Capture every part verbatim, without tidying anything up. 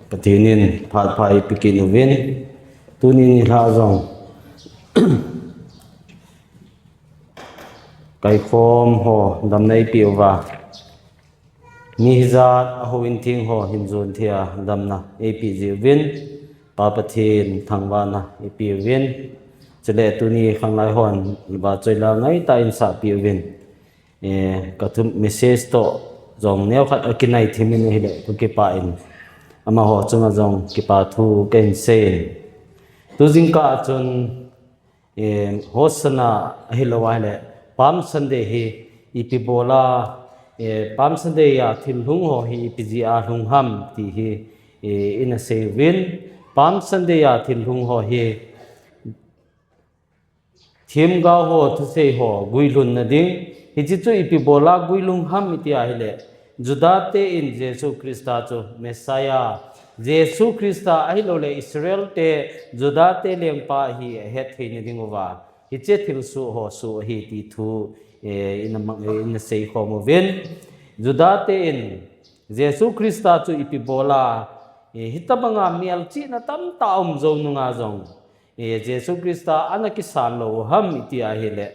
Pathen in phat pha eipeh kit uvin, tuni nilhah jong kaikhom ho damna eipeh uva, mi hijat a houin theng ho hin jon thei a damna eipeh jiuvin, Pa Pathen thangvahna eipeh uvin, chule tuni khanglai hon vachoi la ngaitah in sahpeh uvin, eh, ka thu message toh jong neokhat akinai thim in ahile, ka kipah in amaho chunga jong kipa thu kahin seiyin. Tu jingkah a chun, eh, Hosanna ahilou ahile, Palm Sunday hi ipi bol a, eh, Palm Sunday a thil lhung ho hi ipi jeh a lhung ham ti hi, eh, ina sei uvin. Palm Sunday a thil lhung ho hi themgao ho, thusei ho guilhunna ding. Hiche chu ipi bol a guilhung ham iti ahile, Juda te in Jesu Christa chu Messiah, Jesu Christa ahilouleh Israel te, Juda te lengpa hi ahet theina diuva hiche thilsoh ho soh ahi ti thu, eh, ina mang, eh, ina seikhom uvin. Juda te in Jesu Christa chu ipi bol a, eh, hitabanga melchihna tamtah aum jou nunga jong, eh, Jesu Christa ana kisan lou u ham iti ahile,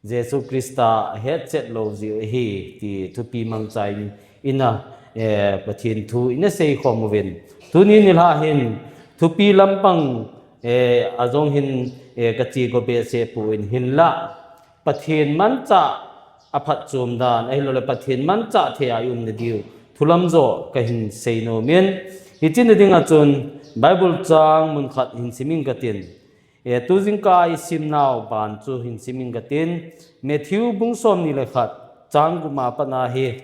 Jesu Christa ahetchet lou jeh u ahi ti thupi mangcha in ina, eh, Pathen thu ina seikhom uvin. Tuni nilhah hin thupi lampang, eh, a jong hin, eh, kache go behseh poi, hinlah Pathen manchah aphatchom dan ahilouleh Pathen manchah thei a i umna diu thulam joh kahin seinom in, hiche na dinga chun Bible chang mun khat hin sim inge katin. Eh, tu jingkah a i simnau ban chu hin sim inge katin, Matthew bung somni le khat, chang gup a pat a hi,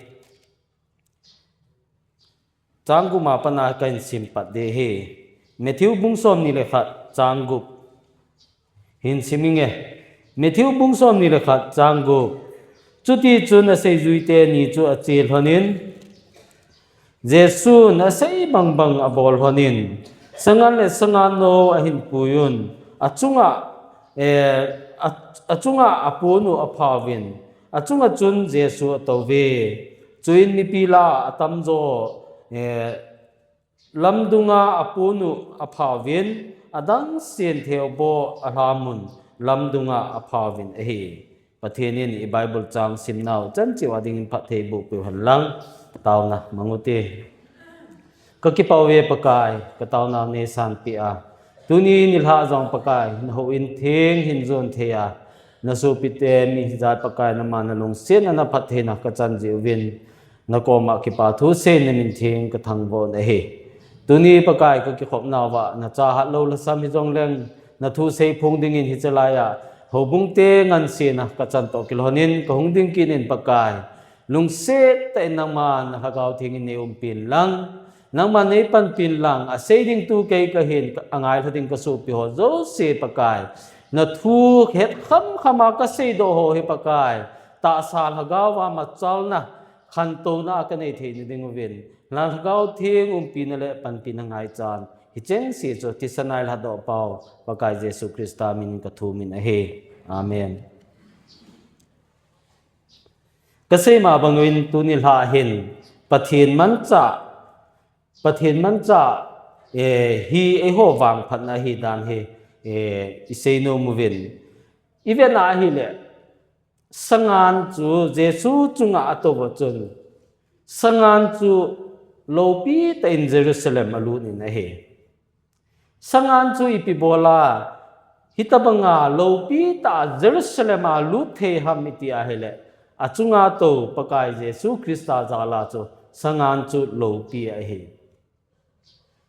chang gup a pat a kahin sim pat ding ahi. Matthew bung somni le khat, chang gup. Hin sim inge. Matthew bung somni le khat, chang gup. Chuti chun aseijui teni chu ache lhonin, Jesun asei bangbang abol lhonin, sangan le sangan nou ahin puiyun, achunga, eh, a, achunga apon u aphauvin, achunga chun Jesu atouve. Chuin mipi lah a atamjo, eh, lamdunga apon u aphauvin, adang sen theu bou alhamun lamdunga aphauvin ahi. Pathen in i Bible chang simnau chan cheh a dingin phatthei boh peh u hen lang, taona mang u hite. Ka kipah uve Pakai, ka taonau nei sanpeh a, tuni nilhah jong Pakai, na houin theng hin jon thei a, na sopite mi hijat Pakai, nangma na lungsetna na phattheina ka chan jeh uvin, na koma kipa thu seiyin na min theng ka thangvah u ahi. Tuni Pakai ka kikhopnau va, na cha hatlou lhasam hijongleng, na thu seiphong dingin hiche laiya houbung te ngansena ka chan toh kilhonin ka hung ding kit in Pakai, lungset tah in nangman na Lhagao Theng in nei umpi in lang, nangman nei panpi in lang, asei ding tu kei kahin, angailha ding ka sopi ho jouse Pakai, na thu het khamkham a ka seidoh ho hi Pakai, tahsa Lhagao a machalna, khantouna a ka nei theina ding uvin, Lhagao Theng umpina le panpina ngaichan, hicheng se chu thisan a i lhatdoh pau Pakai Jesu Christa min in ka thum in ahi. Amen. Ka sei ma bang uvin tuni nilhah hin Pathen manchah, Pathen manchah, eh, hi eiho vangphatna ahi dan hi, eh, i seinom uvin. I vet na ahile, sangan chu Jesu chunga atou va chun, sangan chu loupi tah in Jerusalem alut in ahi. Sangan chu ipi bol a, hitabanga loupi tah a Jerusalem a lut thei ham iti ahile, achunga tou Pakai Jesu Christa jal a chu sangan chu loupi ahi.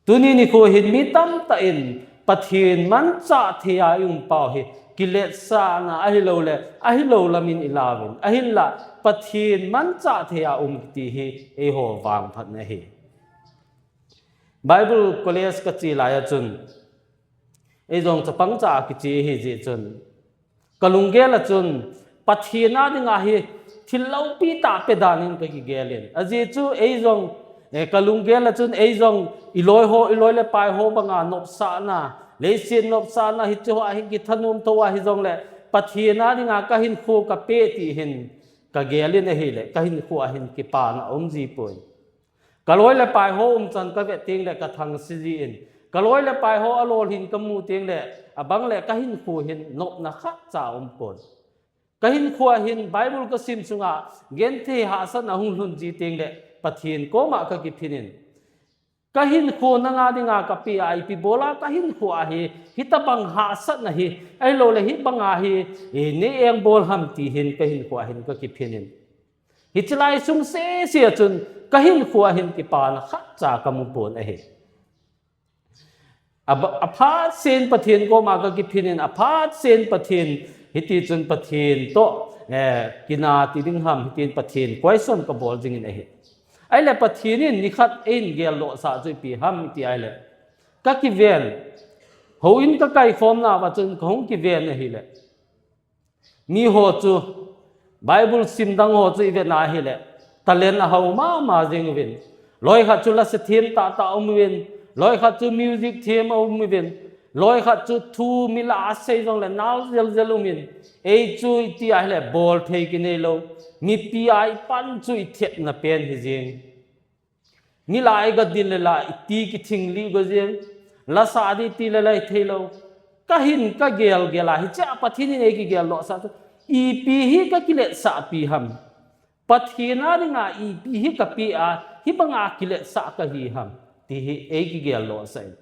Tuni nikho hin mi tamtah in Pathen manchah thei a i um pau hi kiletsahna ahilouleh, ahilou lam in i lauvin. Ahinlah Pathen manchah thei a um kiti hi eiho vangphatna ahi. Bible College ka che lai a chun, ei jong chapang cha a kiche ahi jeh chun, ka lunggel a chun, Pathen a dinga hi thil loupi tah pe dan in ka kigel in. Ajeh chu ei jong, eh, ka lunggel a chun ei jong i loi ho, i loi le pai ho banga nopsahna, leiset nopsahna, hiche ho a hi kithanom tho a hijongle, Pathen a dinga ka hinkho ka pe ti hin ka gel in ahile, ka hinkho a hin kipana aum ji poi. Kaloi le pai ho umchan kavet tengle kathangse jin. Kaloi le pai ho alolhin kamu tengle, abang le kahinkho hin nopna khatcha aumpon. Kahinkho a hin Bible kasim sunga genthei hahsatna hung lhun ji tengle Pathen koma kakiphin in. Kahinkho nanga dinga kapeh a ipi bola kahinkho a hi, hitabang hahsatna hi, ahiloule hibanga hi, eh, nei engbol ham ti hin kahinkho a hin kakiphin in. Hiche lai sung sese a chun kahinkho a hin kipana khatcha kamupon ahi. Aphatsen Pathen koma kakiphin in, aphatsen Pathen, hiti chun Pathen toh, eh, kina ti ding ham, hitin Pathen question kabol jingin ahi. Ahile Pathen in nikhat eingel lohsah chu ipi ham iti ahile, kakiven, houin kakaikhomna uva chun kahung kiven ahile, miho chu, Bible sim dang ho chu ivet na hile, talent ahao mama jeng uvin. Loikhat chu lasa them tahtah um uvin. Loikhat chu music them aum uvin. Loikhat chu thu milah a asei jongle nal jeljel umin. Ei chu iti ahile bolthei kinei lou. Mipi a ipan chu ithepna pen hi jeng. Milah a igadin le la iti kithing lih go jeng. Lasa di ti le la ithei lou. Kahin kagel gel a hichea Pathen in eikigel lohsah chu, ipi hi kakiletsahpi ham. Pathen a dinga ipi hi kapeh a, hibanga kiletsah kahi ham, ti hi eikigel lohsah in.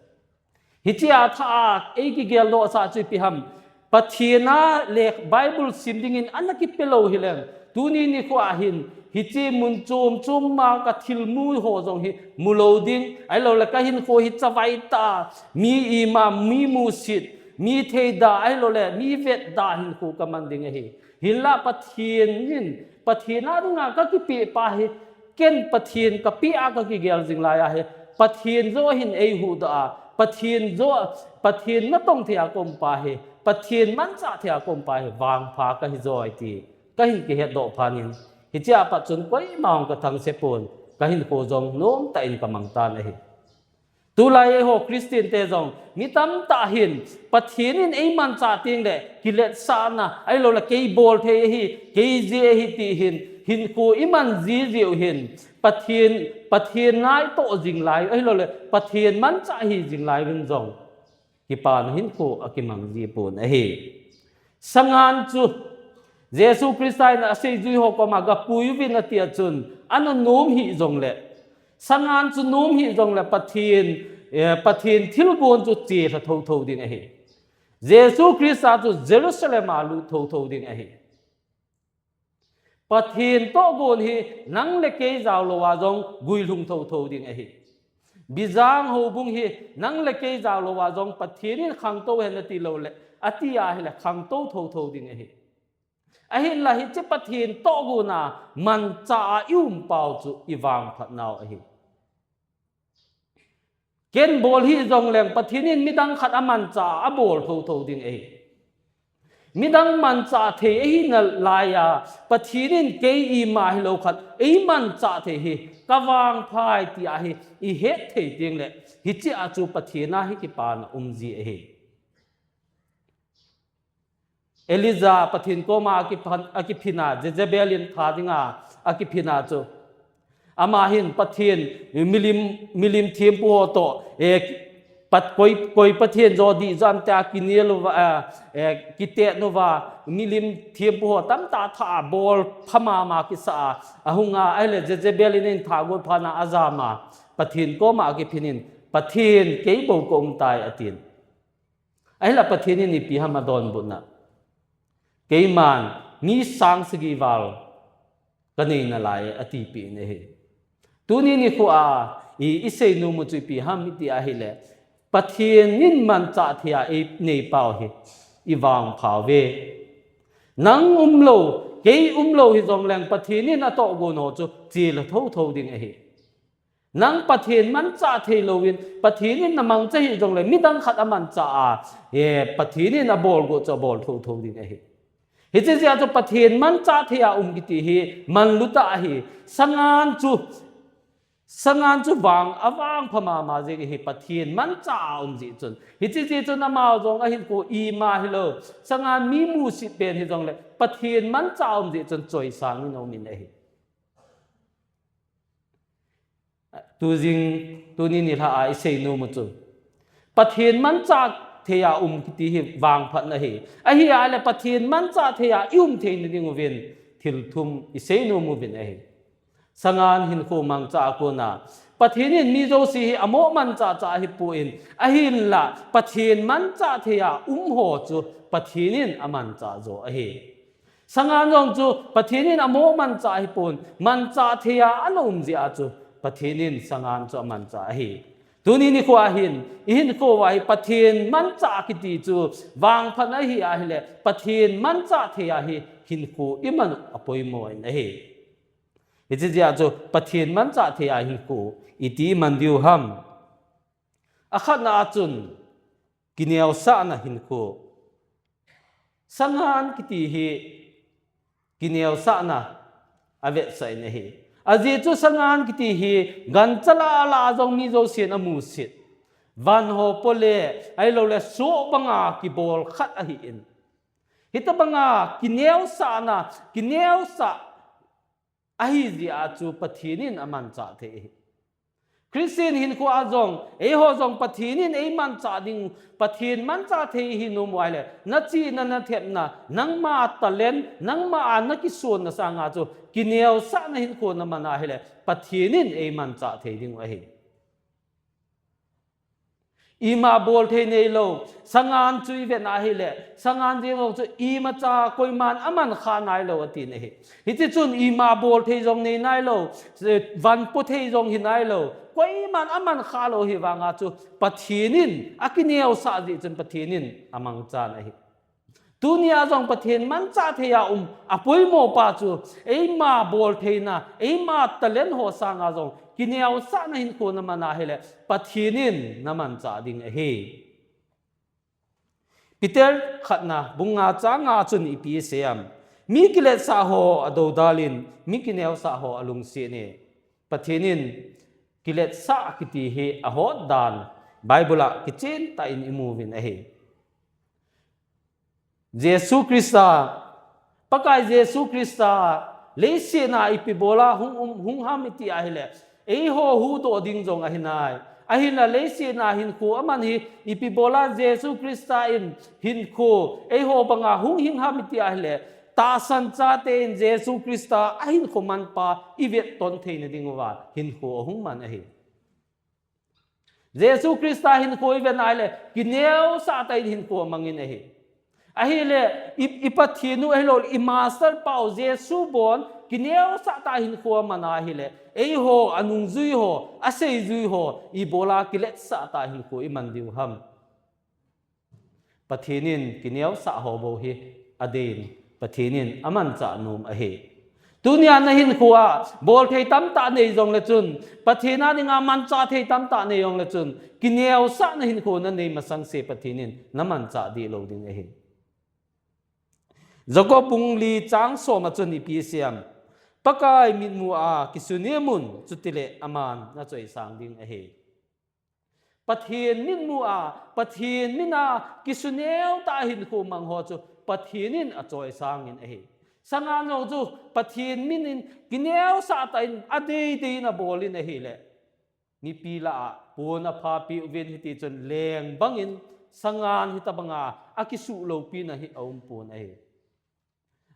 Hichea thah a eikigel lohsah chu ipi ham. Pathen a le Bible sim dingin ana kipe lou hileng, tuni nikho a hin, hiche mun chom chom ma kathilmu ho jong hi mulou ding, ahiloule kahinkho hi chavai tah, mi ima, mi musit, mi theida, ahiloule mi vetda hinkho kaman ding ahi. Hinla Pathen in, Pathen a dinga kakipeh pa hi, ken Pathen kapeh a kakigel jing lai ahi. Pathen joh hin eihuhdoh a, Pathen joh, Pathen natong thei a kaum pa hi, Pathen manchah thei a kaum pa hi vangpha kahi joi ti kahin kihetdoh phat in, hichea pat chun koima hung kathangse pon, kahinkho jong nomtah in kamang tan ahi. Tulai eiho Christian te jong mi tamtah hin Pathen in eimanchah tengle kiletsahna, ahiloule kei bolthei ahi, kei jeh ahi ti hin hinkho iman jiji u hin, Pathen, Pathen a itoh jing lai u, ahiloule Pathen manchah hi jing lai uvin jong kipana hinkho akimang ji pon ahi. Sangan chu Jesu Christa in aseijui ho koma gapui uvin atia chun, ana nom hih jongle, sangan chu nom hih jongle Pathen, eh, Pathen thilgon chu chelha thotho ding ahi. Jesu Christa chu Jerusalem a lut thotho ding ahi. Pathen tohgon hi nang le kei jaolouva jong guilhung thotho ding ahi. Bijang houbung hi nang le kei jaolouva jong Pathen in khangtou hen atiloule, ati ahile khangtou thotho ding ahi. Ahinla hiche Pathen tohgon a manchah a ium pau chu ivangphat nau ahi. Ken bol hih jongleng Pathen in midang khat amanchah a abol thotho ding ahi. Midang manchah thei ahina laiya, Pathen in kei ima hilou khat eimanchah thei hi kavangphai tia hi ihet thei tengle, hichea chu Pathen a hi kipana um ji ahi. Elijah Pathen koma akiphan-, akiphin a, Jezebel in tha dinga akiphin a chu, ama hin Pathen, milim, milim thempu ho toh, eh, pat-, koi, koi Pathen joh dih jam tia kinel uva, eh, eh, kitet uva, milim thempu ho tamtah tha a bol pha mama kisa a, ahunga, ahile Jezebel in ahin tha got phat na ajam a, Pathen koma akiphin in, Pathen kei bou kaum tai atin. Ahinla Pathen in ipi ham adonbutna. Keiman mi sang sagi val kanei nalai atipeh in ahi. Tuni nikho a i, isei nom u chu ipi ham iti ahile, Pathen in manchah thei a einei pau hi ivangpha uve. Nang umlou, kei umlou hijongleng Pathen in atohgon ho chu chelha thotho ding ahi. Nang Pathen manchah thei louvin, Pathen in namangcha hih jongle midang khat amanchah a, eh, Pathen in abol got chu abol thotho ding ahi. Hiche jeh a chu Pathen manchah thei a um kiti hi manlutah ahi. Sangan chu, sangan chu vang, avangpha mama jeng ahi, Pathen manchah a um jeh chun. Hiche jeh chun ama jong ahinkho ima hilou, sangan mi musit pen hijongle Pathen manchah a um jeh chun choisang in aum in ahi. Tujing tuni nilhah a isei nom u chu, Pathen manchah thei a um kiti hi vangphatna ahi. Ahi a le Pathen manchah thei a i um theina ding uvin thil thum isei nom uvin ahi. Sangan hinkho mangcha a kona Pathen in mi jouse hi amo manchah chah ahipon, ahinla Pathen manchah thei a um ho chu Pathen in amanchah jo ahi. Sangan jong chu Pathen in amo manchah ahipon, manchah thei a ana um jeh a chu Pathen in sangan chu amanchah ahi. Tuni nikho a hin, i hinkho uva hi Pathen manchah kiti chu vangphatna ahi a ahile, Pathen manchah thei a hi hinkho i man u apoimo in ahi. Hiche jeh a chu Pathen manchah thei a hinkho iti i man diu ham? Akhatna a chun, kineosahna hinkho. Sangan kiti hi kineosahna avetsah in ahi. Ajeh chu sangan kiti hi gancha lah lah a jong mi jousen amusit. Van ho pole, ahilouleh soh banga kibol khat ahin. Hitabanga kineosahna, kineosah ahi jeh a chu Pathen in amanchah thei ahi. Christian hinkho a jong, eiho jong Pathen in eimanchah ding, Pathen manchah thei ihi nom uva ahile, nachihna, nathepna, nangma talent, nangma a nakisonna sanga chu kineosahna hinkho naman a ahile, Pathen in eimanchah thei ding u ahi. Ima bol thei neilou, sangan chu i vet na ahile, sangan jeng jong chu imacha koiman aman kha nailou atin ahi. Hiti chun ima bol thei jong nei nailou, van pu thei jong hi nailou, koiman aman kha lou hi vanga chu Pathen in akineosah jeh chun Pathen in amangchan ahi. Tunia jong Pathen manchah thei a um apoimo pa chu, eima bol theina, eima talent ho sanga jong kineosahna hinkho naman a ahile, Pathen in namanchah ding ahi. Peter khatna bung nga chang nga chun ipi asei em? Mi kiletsah ho adoudal in, mi kineosah ho alungset e. Pathen in kiletsah kiti hi ahot dan Bible a kichen tah in imu uvin ahi. Jesu Christa, Pakai Jesu Christa, leiset a ipi bola hung um, hung ham iti ahile, eiho huhdoh ding jong ahi nai. Ahinla leiset a hinkho aman hi ipi bola Jesu Christa in hinkho eiho banga hung hing ham iti ahile, tahsan chate in Jesu Christa ahinkho manpa i vetton theina ding uva hinkho ahung man ahi. Jesu Christa hinkho i vet na ahile, kineosah tah in hinkho amangin ahi. Ahile, i, i Pathen u ahilou, i Master pau Jesu bon, kineosah tah hinkho aman a ahile, eiho, anungjui ho, aseijui ho, ibola kiletsah tah hinkho i man diu ham? Pathen in kineosah ho bou hi adei in, Pathen in amanchah nom ahi. Tunia na hinkho a, bol thei tamtah nei jongle chun, Pathen a dinga manchah thei tamtah nei jongle chun, kineosahna hinkho nanei masang se Pathen in namanchah dih lou ding ahi. Jakob bung li chang som a chun ipi asei em? Pakai mitmu a kisun imun, chutile aman nachoisang ding ahi. Pathen mitmu a, Pathen min a kisuneo tah a hinkho mang ho chu Pathen in achoisang in ahi. Sangan jong chu Pathen min in kineosah tah in adei dei in abol in ahile, mipi lah a pon apha peh uvin hiti chun leng bangin sangan hitabanga akisuh loupina hi aum pon ahi.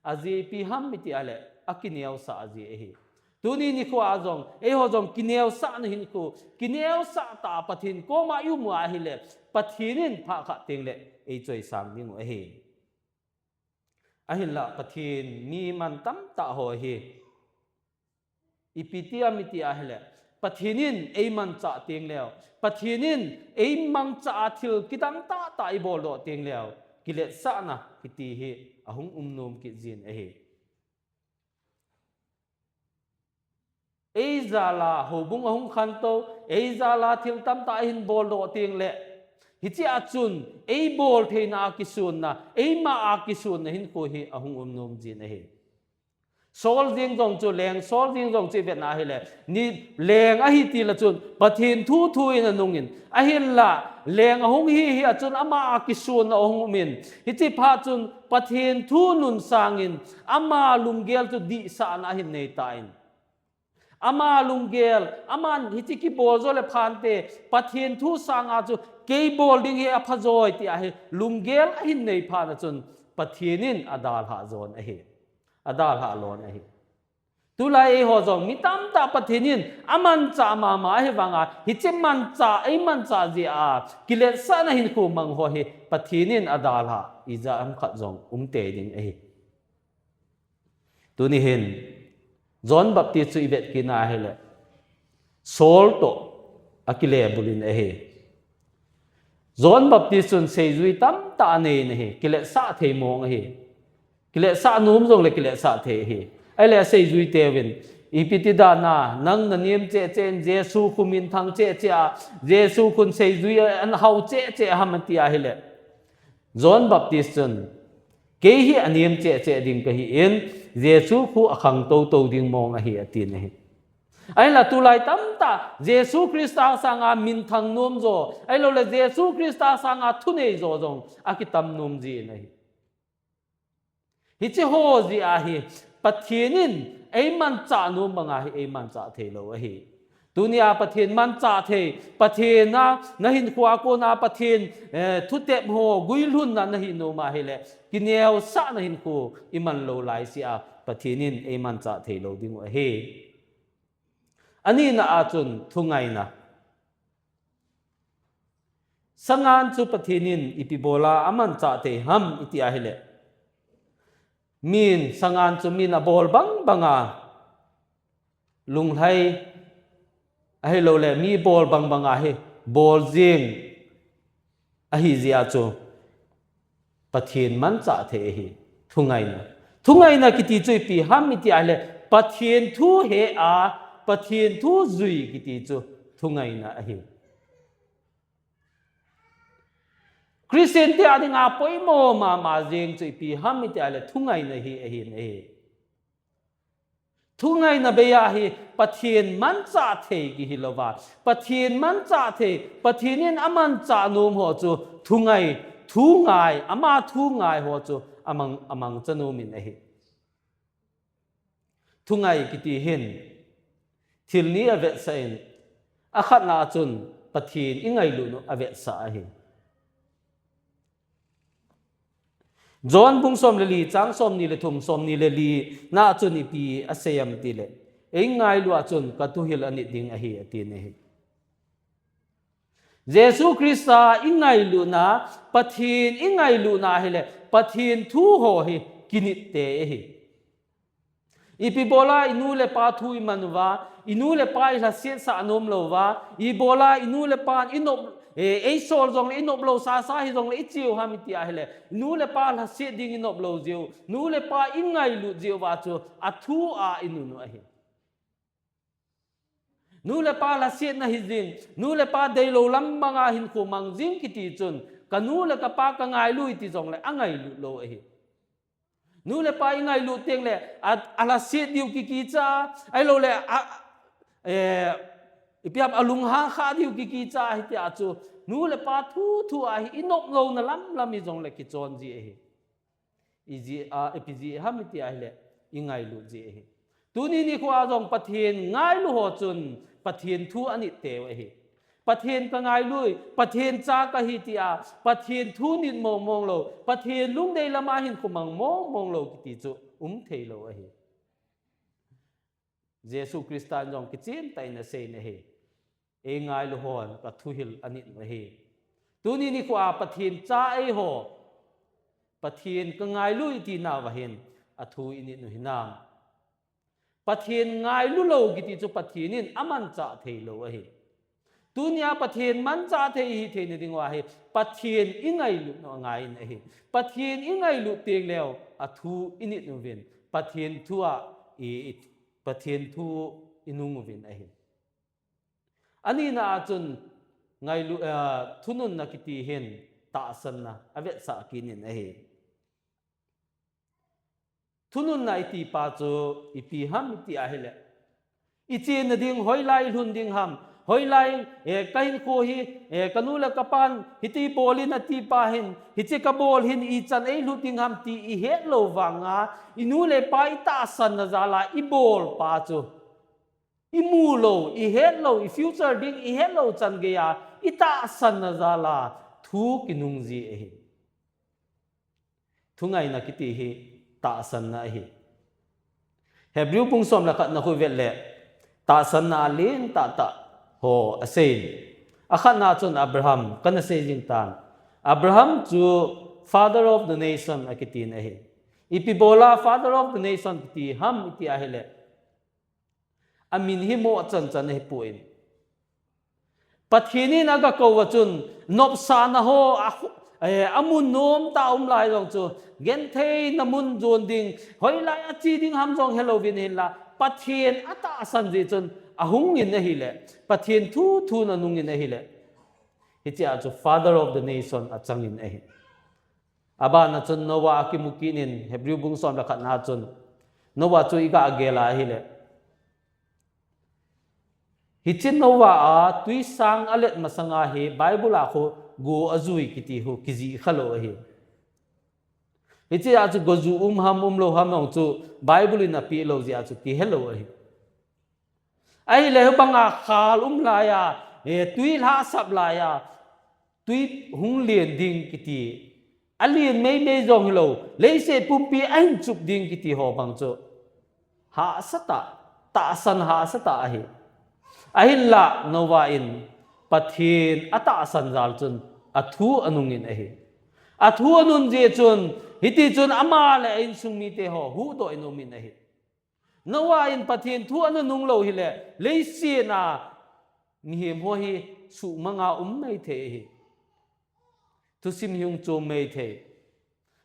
Ajeh ipi ham iti ahile, akineosah jeh ahi. Tuni nikho a jong, eiho jong kineosahna hinkho, kineosah tah a Pathen koma i um u ahile, Pathen in phat khat tengle eichoisang ding u ahi. Ahinla Pathen mi man tamtah ho hi ipi ti ham iti ahile, Pathen in eimanchah tengleu, Pathen in eimangcha a thil kidang tahtah iboldoh tengleu, kiletsahna kiti hi ahung um nom kit jin ahi. Eijal a houbung ahung khantou, eijal a thil tamtah ahin boldoh tengle, hiche a chun eibol theina a kisonna, eima a kisonna hinkho hi ahung um nom jin ahi. Sol jeng jong chu, leng sol jeng jong chu i vet na ahile, ni leng ahi tile chun Pathen thu thu in anung in, ahinla leng ahung hi hi a chun ama a kisonna ahung um in, hiche phat chun Pathen thu nun sangin ama lunggel chu dihsahna ahin nei tan, Ama lunggel, aman hiche kibol jo le phante, Pathen thu sanga chu kei bol ding hi apha joi tia hi lunggel ahin nei phat a chun Pathen in adalhah jon ahi. Adalhah lon ahi. Tulai eiho jong mi tamtah Pathen in amanchah mama ahi vanga, hiche manchah, eimanchah jeh a kiletsahna hinkho mang ho hi Pathen in adalhah ijat ham khat jong um tei ding ahi. Tuni hin, John Baptist chu ivet kit na ahile, Saul toh akile bul in ahi. John Baptist chun seijui tamtah anei in ahi, kiletsah thei mong ahi. Kiletsah nom jongle kiletsah thei ahi. Ahile aseijui teuvin, ipi ti dan a, nang nanem cheh cheh in, Jesu khu minthang cheh cheh a, Jesu khun seijui a, an hao cheh cheh ham ati ahile. John Baptist chun, kei hi anem cheh cheh ding kahi in, Jesu khu akhang toto ding mong ahi, atin ahi. Ahinla tulai tamtah, Jesu Christa sanga minthang nom jo, ahilouleh Jesu Christa sanga thunei jo jong, akitam nom jin ahi. Hiche ho jeh a hi, Pathen in eimanchah nom banga hi eimanchah thei lou ahi. Tunia Pathen manchah thei, Pathen a nahinkho a kona Pathen, eh, thutep ho guilhunna nahi nom ahile, kineosahna hinkho iman lou laisea Pathen in eimanchah thei lou ding u ahi. Anina a chun thungaina. Sangan chu Pathen in ipi bola amanchah thei ham iti ahile, min sangan chu min abol bang banga lunglhai ahilouleh mi bol bang banga hi bol jing ahi jeh a chu Pathen manchah thei ahi, thungaina. Thungaina kiti chu ipi ham iti ahile, Pathen thu he a, Pathen thu jui kiti chu thungaina ahi. Christian te a dinga poimo mama jeng chu ipi ham iti ahile, thungaina hi ahin ahi. Thungaina bei a hi Pathen manchah thei kihi louva, Pathen manchah thei, Pathen in amanchah nom ho chu thungai, thungai, ama thungai ho chu amang, amangcha nom in ahi. Thungai kiti hin thil ni avetsah in, akhatna a chun Pathen ingailutna avetsah ahi. John bung som le li, chang somni le thum, somni le li na a chun ipi asei em itile, eingailu a chun kathuhil anit ding ahi, atin ahi. Jesu Christa ingailutna, Pathen ingailutna ahile, Pathen thu ho hi kinit tei ahi. Ipi bola inu le ipa thu iman uva, inu le ipa ilhasiet sah nom louva, ipi bola inu le ipa inop, eh, eisol jongle inop lou sasa hijongle icheu ham iti ahile, inu le ipa lhasiet ding inop lou jeh u, nu le ipa ingailut jeh uva chu athu a inun u ahi. Nu le ipa lhasietna hijing, nu le ipa deilou lam banga hinkho mang jing kiti chun, kanu le kapa kangailu iti jongle angailut lou ahi. Nu le ipa ingailut tengle, a, alhasiet diu kikicha, ahilouleh, a, eh, ipi ham alunghang kha diu kikicha hitia chu, nu le ipa thu thu a hi inop louna lam lam hijongle kichon ji ahi. Iji a, ipi ji ham iti ahile, ingailut ji ahi. Tuni nikho a jong Pathen ngailu ho chun Pathen thu anit teu ahi. Pathen kangailui, Pathen cha kahi tia, Pathen thu nit mong mong lou, Pathen lungdei lama hinkho mang mong mong lou kiti chu um thei lou ahi. Jesu Christa in jong kichentah in asei in ahi. Eingailu hon kathuhil anit u ahi. Tuni nikho a Pathen cha eiho, Pathen kangailui iti nauva hin athu init u hinam. Pathen ngailu lou kiti chu Pathen in amanchah thei lou ahi. Tunia Pathen manchah thei ihi theina dinguva hi Pathen ingailutna angai in ahi. Pathen ingailut tengleu athu init uvin, Pathen thu a i, i, Pathen thu inung uvin ahi. Anina a chun ngailu, eh, thununna kiti hin tahsanna avetsah kit in ahi. Thununna iti pa chu ipi ham iti ahile, ichenna ding, hoilai ilhun ding ham, hoilai, eh, kahinkho hi, eh, kanu le kapan hiti bol in ati pa hin, hiche kabol hin ichan eilhut ding ham ti ihet lou vanga, inu le ipa itahsanna jal a ibol pa chu imu lou, ihet lou, i future ding ihet lou chan geiya itahsanna jal a thu kinung ji ahi. Thungaina kiti hi tahsanna ahi. Hebrew bung som le khatna khu vet le tahsanna alen tahtah ho asei. Akhatna chun Abraham kana sei jing tan. Abraham chu father of the nation akitin ahi. Ipi bola father of the nation kiti ham iti ahile, amin hi mo chan chan ahipoi. Pathen in aga kou a chun, nopsahna ho a, eh, amun nom tah a um lai jong chu, gentheina mun jon ding, hoilai a che ding ham jong helou vin hinla, Pathen atahsan jeh chun ahung in ahile, Pathen thu thu in anung in ahile, hichea chu father of the nation achang in ahi. Abana chun Noah akimu kit in, Hebrew bung som le khatna chun Noah chu iga gel a ahile, hiche Noah a twisang alet masanga hi Bible a khu go ajui kiti khu kijih khalou ahi. Hichea chu go ju um ham umlou ham jong chu Bible in apeh lou jeh a chu kihelou ahi. Ahile hibanga khal um laiya, eh, twi lhahsap laiya, twi hung len ding kiti, alen meimei jong hilou, leiset pumpi ahin chup ding kiti ho bang chu hahsa tah, tahsan hahsa tah ahi. Ahinla Noah in Pathen atahsan jal chun athu anung in ahi. Athu anun jeh chun, hiti chun ama le a insung mite ho huhdoh in um in ahi. Noah in Pathen thu ana nung lou hile, leiset a mihem ho hi suhmanga um maithei ahi. Thusim hi hung chom maithei.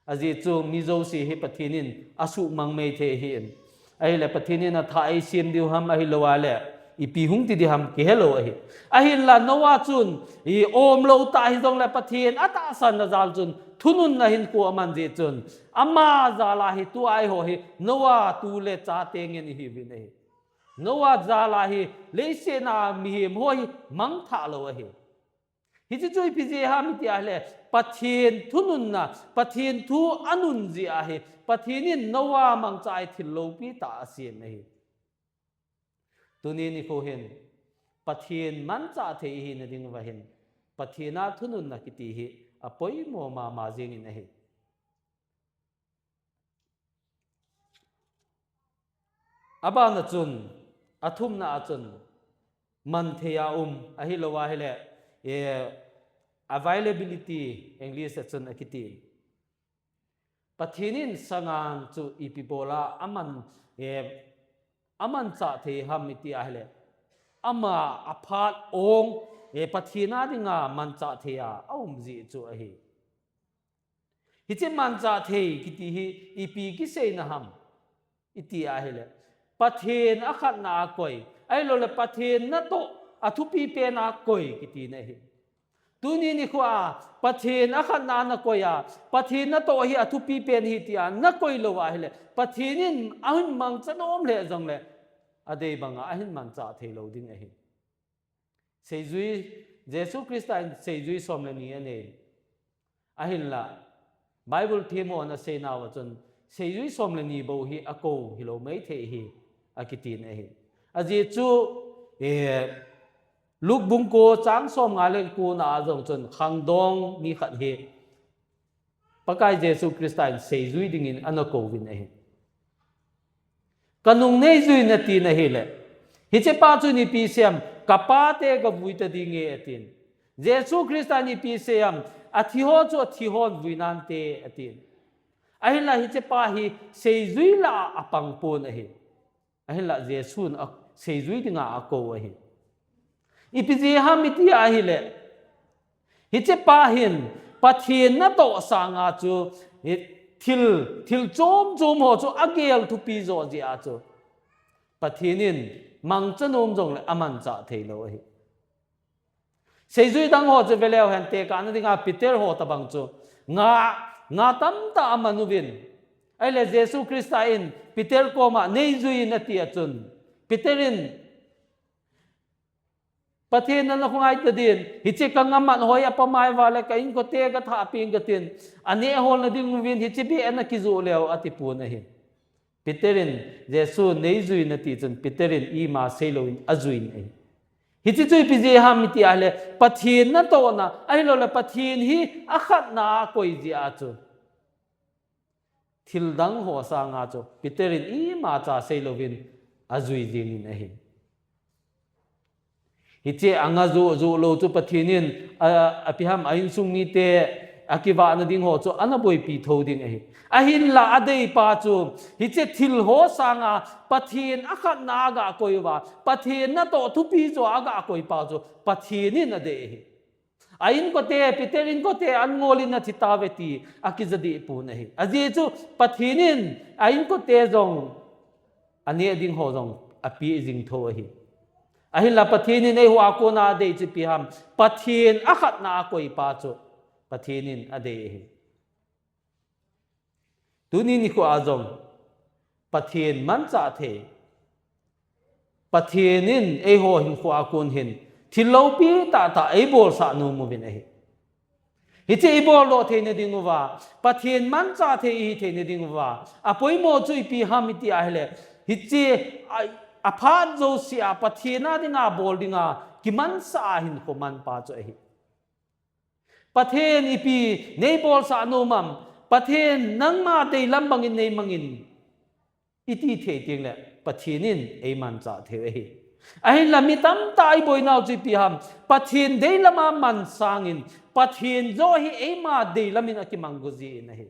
Ajeh chu mi jouse hi Pathen in asuhmang maithei ahi. Ahile Pathen in atha eisem diu ham ahilou a le ipi hung ti ding ham kihelou ahi. Ahinla Noah chun, i omlou tah hijongle Pathen atahsanna jal chun, thununna hinkho aman jeh chun, ama jal a hi tua eiho hi Noah tu le chate ngen ihiuvin ahi. Noah jal a hi leiset a mihem ho hi mangthah lou ahi. Hiche chu ipi jeh ham iti ahile, Pathen thununna, Pathen thu anun jeh ahi, Pathen in Noah mangcha a hi thil loupi tah asem ahi. Tuni nikho hin, Pathen manchah thei ihina diuva hin, Pathen a thununna kiti hi apoimo mama jengin ahi. Abana chun, athumna a chun, manthei a um, ahilou ahile, eh, availability, English a chun akiti. Pathen in sangan chu ipi bola aman, eh, amanchah thei ham iti ahile, ama aphat ong, eh, Pathen a dinga manchah thei a aum jeh chu ahi. Hiche manchah thei kiti hi ipi kiseina ham iti ahile, Pathen akhatna a koi, ahilouleh Pathen natoh athupi pen a koi kitina ahi. Tuni nikho a Pathen akhatna a nakoi a, Pathen natoh hi athupi pen ahi tia nakoi lou ahile, Pathen in ahin mangcha nom lheh jongle, adei banga ahin manchah thei lou ding ahi. Seijui, Jesu Christa in seijui som le ni anei. Ahinla, Bible themhon aseinauva chun, seijui som le ni bou hi akou hilou maithei ahi, akitin ahi. Ajeh chu, eh, Luke bung ko chang som nga le ko na a jong chun khangdong mi khat hi Pakai Jesu Christa in seijui dingin ana kouvin ahi. Kanung neijui in atin ahile, hichepa chun ipi asei em, kapa te gavui ta dinge atin. Jesu Christa in ipi asei em, athi ho chu athi hon vui nante atin. Ahinla hichepa hi seijui lah a apang pon ahi. Ahinla Jesun a, seijui dinga akou ahi. Ipi jeh ham iti ahile, hichepa hin Pathen natoh sanga chu, hi, thil, thil chom chom ho chu agel thupi jo jeh a chu, Pathen in mangcha nom jongle amanchah thei lou ahi. Seijui dang ho chu veleu hen, tekahna dinga Peter ho tabang chu nga, nga tamtah aman uvin. Ahile Jesu Christa in Peter koma neijui in ati a chun, Peter in, Pathen natoh ngai ta din, hiche ka nga man hoi apamai vale ka inkote kathah peng katin, aneh holna ding uvin hiche beh ana kijoh leu ati pon ahi. Peter in Jesu neijui nati chun Peter in ima seilouvin ajuiyin ahi. Hiche chu ipi jeh ham iti ahile, Pathen natohna, ahilouleh Pathen hi akhatna a akoi jeh a chu thildang ho sanga chu Peter in imacha seilouvin ajui jingin ahi. Hiche anga juh, juh lou chu Pathen in, a, ipi ham, a insung mite akivahna ding ho chu ana boipi thou ding ahi. Ahinla adeipa chu, hiche thil ho sanga Pathen akhatna a agah koi uva, Pathen natoh thupi joh a agah koi pa chu Pathen in adei ahi. A inkote, Peter inkote, an ngol in athi tauve ti akija deh pon ahi. Ajeh chu Pathen in a inkote jong, aneh ding ho jong apeh jing thou ahi. Ahinla Pathen in eiho a kona adei chu ipi ham, Pathen akhatna a akoi pa chu Pathen in adei ahi. Tuni nikho a jong Pathen manchah thei, Pathen in eiho hinkho a kon hin thil loupi tahtah eibolsah nom uvin ahi. Hiche ibol doh theina ding uva, Pathen manchah thei ihi theina ding uva, apoimo chu ipi ham iti ahile, hiche a, aphat jouse a Pathen a dinga bol dinga kimansah a hinkho manpa chu ahi. Pathen ipi neibolsah nom am, Pathen nangma deilam bangin neimangin, iti thei tengle Pathen in eimanchah thei u ahi. Ahinla mi tamtah iboinau chu ipi ham, Pathen deilam a man sangin, Pathen joh hi eima deilam in akimang got jin ahi.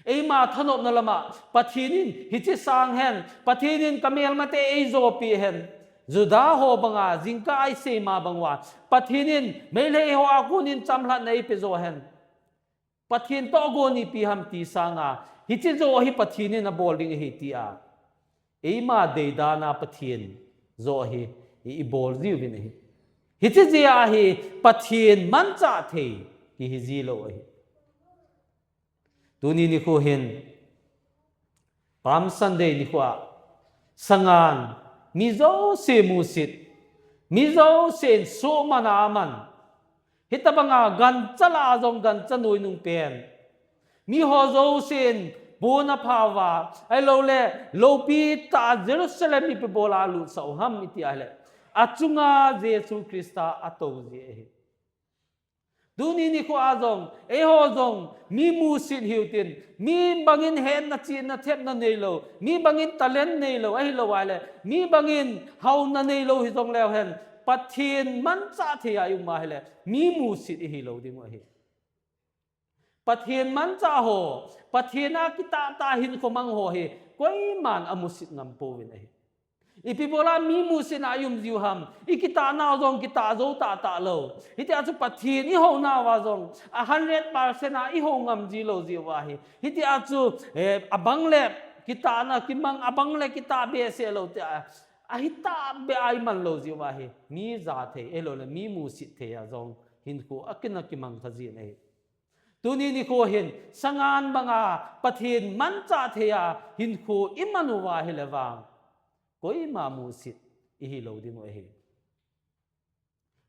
Eima thanopna lama Pathen in hiche sang hen, Pathen in kamelmate eijopi hen, Juda ho banga jingkah a isei ma bang uva, Pathen in Meitei ho a kon in chamlhatna eipe jo hen, Pathen tohgon ipi ham ti sanga, hiche joh hi Pathen in abol ding ahi tia, eima deidan a Pathen joh hi i, ibol jiuvin ahi. Hiche jeh a hi Pathen manchah thei kihi jilou ahi. Tuni nikho hin, Palm Sunday nikho a, sangan, mi jouse musit, mi jousen suhman a aman, hitobanga gancha lah a jong gancha noinung pen, miho jousen pon apha uva, ahilouleh loupi tah a Jerusalem ipi bol a alutsah u ham iti ahile, achunga Jesu Christa atou jeh ahi. Tuni nikho a jong, eiho jong, mi musit hiu tin, mi bangin hetna, chihna, thepna neilou, mi bangin talent neilou, ahilou ahile, mi bangin haona neilou hijong leu hen, Pathen manchah thei a i um ahile, mi musit ihi lou ding u ahi. Pathen manchah ho, Pathen a kitah tah hinkho mang ho hi, koiman amusit ngam pouvin ahi. Ipi bola mi musit na i um jiu ham, i kitah nau jong kitah jou tahtah lou. Hitia chu Pathen i hou nau a jong, a hundred percent a i hou ngam ji lou jiu ahi. Hitia chu, eh, abang le kitahna kimang, abang le kitah behseh lou tia, ahi tah beh a i man lou jiu ahi. Mi ja thei, ahilouleh mi musit thei a jong, hinkho a kin a kimang kha jin ahi. Tuni nikho hin, sangan banga Pathen manchah thei a hinkho i man uva ahile vang, koima musit ihi lou ding u ahi.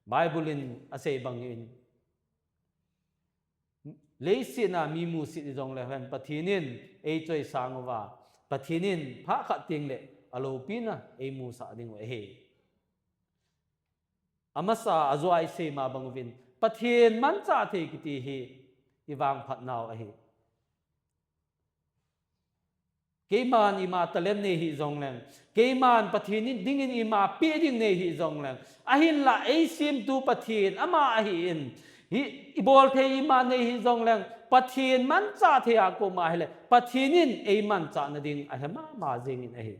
Bible in asei bangin, leiset a mi musit i jong leu hen Pathen in eichoisang uva, Pathen in phat khat tengle aloupina eimusah ding u ahi. Amasa a joh a i sei ma bang uvin, Pathen manchah thei kiti hi i vangphat nau ahi. Keiman ima talent nei hih jong leng, keiman Pathen in dingin ima peh ding nei hih jong leng, ahinla ei semtu Pathen ama ahin, hi, i bol thei ima nei hih jong leng, Pathen manchah thei a koma ahile, Pathen in ei manchah na ding ahe mama jengin ahi.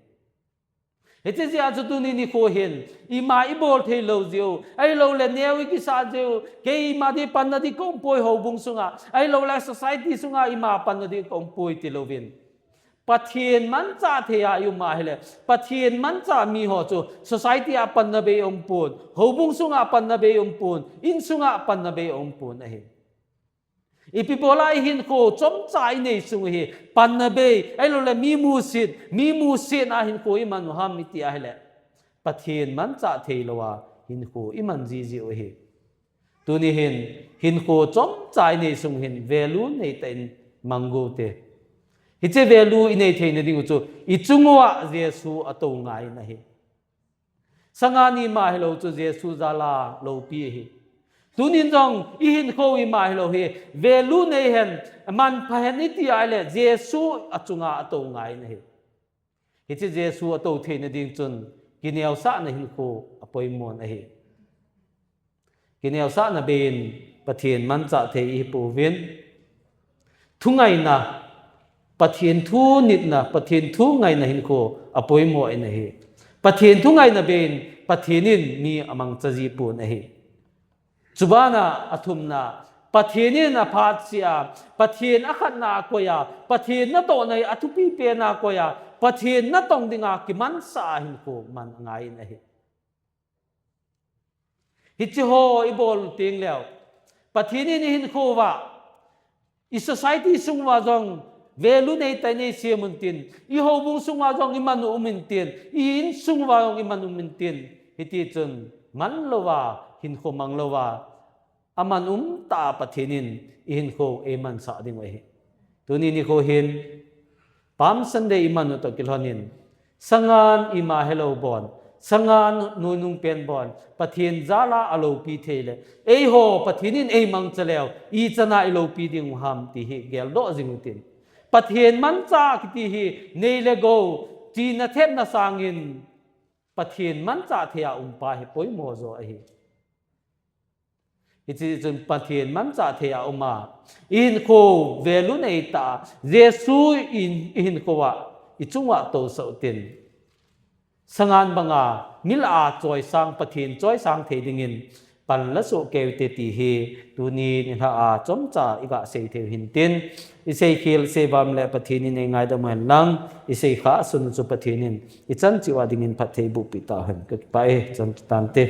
Hiche jeh a chu tuni nikho hin, ima i bol thei lou jiu, ahilouleh neo i kisah jiu, keima di panna di ka um poi houbung sunga, ahilouleh society sunga ima panna di ka um poi ti louvin, Pathen manchah thei a i um ahile, Pathen manchah mi ho chu society a panna bei um pon, houbung sunga panna bei um pon, insunga panna bei um pon ahi. Ipi bola i hinkho chomcha i nei sung u hi, panna bei, ahilouleh mi musit, mi musit na hinkho i man u ham iti ahile, Pathen manchah thei lou a hinkho i man jiji u ahi. Tuni hin, hinkho chomcha i nei sung u hin value neitah in mang u te. Hiche value inei theina ding u chu, ichung uva Jesu atou ngai in ahi. Sangan ima hilou chu Jesu jal a loupi ahi. Tunin jong ihinkho ima hilou hi, value nei hen, manpha hen iti ahile, Jesu achunga atou ngai in ahi. Hiche Jesu atou theina ding chun, kineosahna hinkho apoimo in ahi. Kineosahna beiyin Pathen manchah thei ihi pouvin. Thungaina, Pathen thu nitna, Pathen thu ngaina hinkho apoimo in ahi. Pathen thu ngaina beiyin Pathen in mi amangcha ji pon ahi. Chubana athumna, Pathen in aphat sia, Pathen akhatna akoi a, Pathen natohna hi athupi pen a akoi a, Pathen natong dinga kimansah a hinkho man angai in ahi. Hiche ho ibol teng leu, Pathen in ihinkho uva, i society sung uva jong value nei tah in eisem untin, i houbung sung uva jong iman u um intin, i insung uva jong iman um intin, hiti chun manlouva, hinkho manglouva, aman um tah a Pathen in ihinkho eimansah ding u ahi. Tuni nikho hin, Palm Sunday iman u toh kilhonin, sangan ima helou bon, sangan nuinung pen bon, Pathen jal a aloupi thei le, eiho Pathen in eimangcha leu, ichan a iloupi ding u ham ti hi geldoh jing utin. Pathen manchah kiti hi nei le gou, chihna thepna sangin, Pathen manchah thei a um pa hi poimo jo ahi. Hiche chun Pathen manchah thei a um a, ihinkho value nei tah a, Jesu in ihinkho uva, ichung uva tousah utin. Sangan banga, mi lah a choisang, Pathen choisang thei dingin, pan la soh kei ute ti hi, tuni nilhah a chomcha iga sei thei u hintin, isei khel, isei vam le Pathen in eingaidam u hen lang, isei khah sun u chu Pathen in ichan cheh uva dingin phatthei boh peh tahen, kakipah e, chan tante.